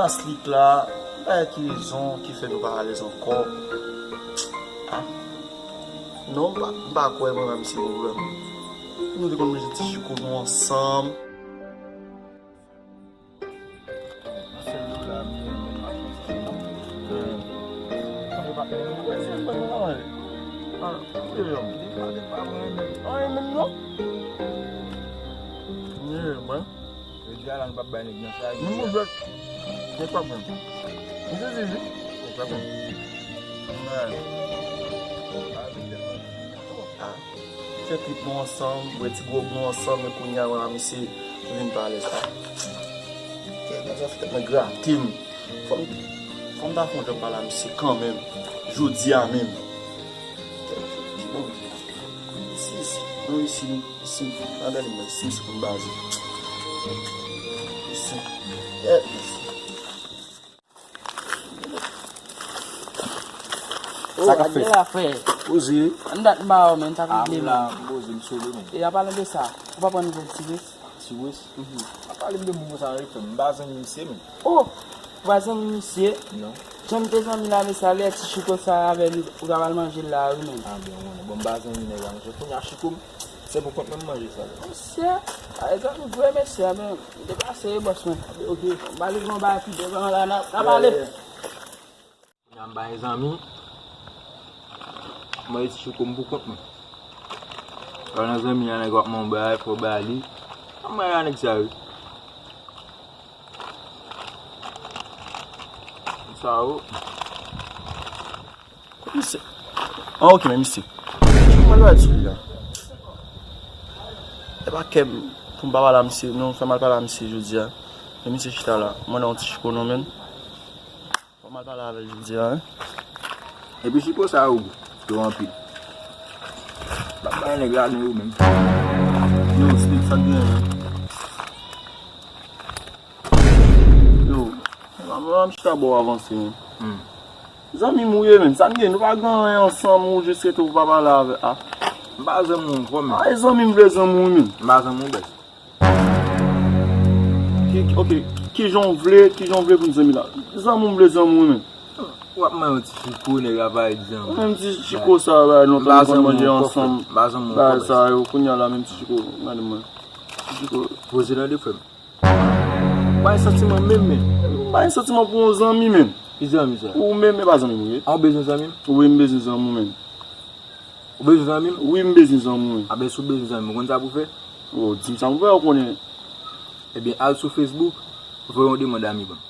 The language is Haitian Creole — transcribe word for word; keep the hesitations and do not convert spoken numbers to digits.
Aslit la, m pa wè ki rezon ki fè nou pa alèz ankò. Ah. Non, m pa, m pa kwè mwen menm se yon pwoblèm. Nou te konn manje ti chiko nou ansanm. Jodi a la, nou p ap bay nèg nan sa. Moun mwen jwèt. Nèg p ap jwenn. Mwen sezi wi. Nèg p ap jwenn. Ah. Fè trip nou ansanm, bwè ti gwòg nou ansanm, men kounye a, mwen a misye, nou vin pale sa. Kèk nan zafè tèt mwen grate m. Fò m, fò m ta fè yon jan pale a misye kanmenm. Jodi a menm. Kèk, bon, isi, isi, nou isi, isi, nan gade mwen, isi, isi pou m baze. Isi. Yeah, isi. Sa k ap fèt? Poze. An dat m ba ou, men, sa konplime. M poze, m sove, men. E an palan de sa, ou pa pran nouvèl Ti Wes? Ti Wes? Mhm. Pa pale m de moun konsa, ann, frè m. M pa zanmi misye, men. Oh! Ou pa zanmi misye? Non. Jan m te zanmi l la, men sa lè ti chiko sa avè li, ou ta pral manje l la, wi, men. Ah, ben, ou konnen. Bon, m pa zanmi nèg la, men kounye a chiko m. Se pou kont mwen m manje sa. Mesye, a, e zanmi vre mesye a, men m te pase e bòs mwen. Ok. M pale gon bagay pi devan la, n a, n a pale. Kounye a m pa gen zanmi, m manje ti chiko m pou kont mwen. Lè w nan zanmi a, nèg w ap mande bagay, fò w ba li. Ann manje a nèg sa yo. Sa yo. Misye. An, ok, men misye. Mwen pral sou li la. E pa kè m pou m pa pale a misye, non, fè m al pale a misye jodi a. Men misye chita la. Mwen nan yon ti chiko non, men. Fò m al pale avè l jodi a, en. Epi chiko sa yo gou. Yo anpil. Pa bay nèg la non yo menm. Yo, Slim, sa k genyen, en? Yo, mwen, mwen, m chita bò w avanse, men. Hmm. Zanmi m ou ye, men. Sa n gen, nou pa gen anyen ansanm, ou jis rete ou pa pale avè, a. M pa zanmi w ankò, men. A, e zanmi m vle zanmi w, men. M pa zanmi w, bèz. Ki, ki, ok, kijan w vle, kijan w vle pou n zanmi la? Zanmi m vle zanmi w, men. W ap mande yon ti chiko, nèg la pa di zanmi. Menm ti chiko sa, ba, nou te konn manje ansanm. M pa zanmi w ankò, bèz. Bagay sa yo, kounye a la, menm ti chiko, gade mwen. Ti chiko. Poze tande, frè m. M pa gen santiman menm, menm. M pa gen santiman pou yon zanmi, menm. Ki zanmi sa? Ou menm, e pa zanmi m ou ye. A, ou bezwen zanmi m? Wi, m bezwen zanmi w, menm. Ou bezwen zanmi m? Wi, m bezwen zanmi w, menm. A, ben, si w bezwen zanmi m, ou konn sa pou w fè? O, di m sa pou m fè, ou konnen. Ebyen, al sou Facebook, voye yon demann ami ban m.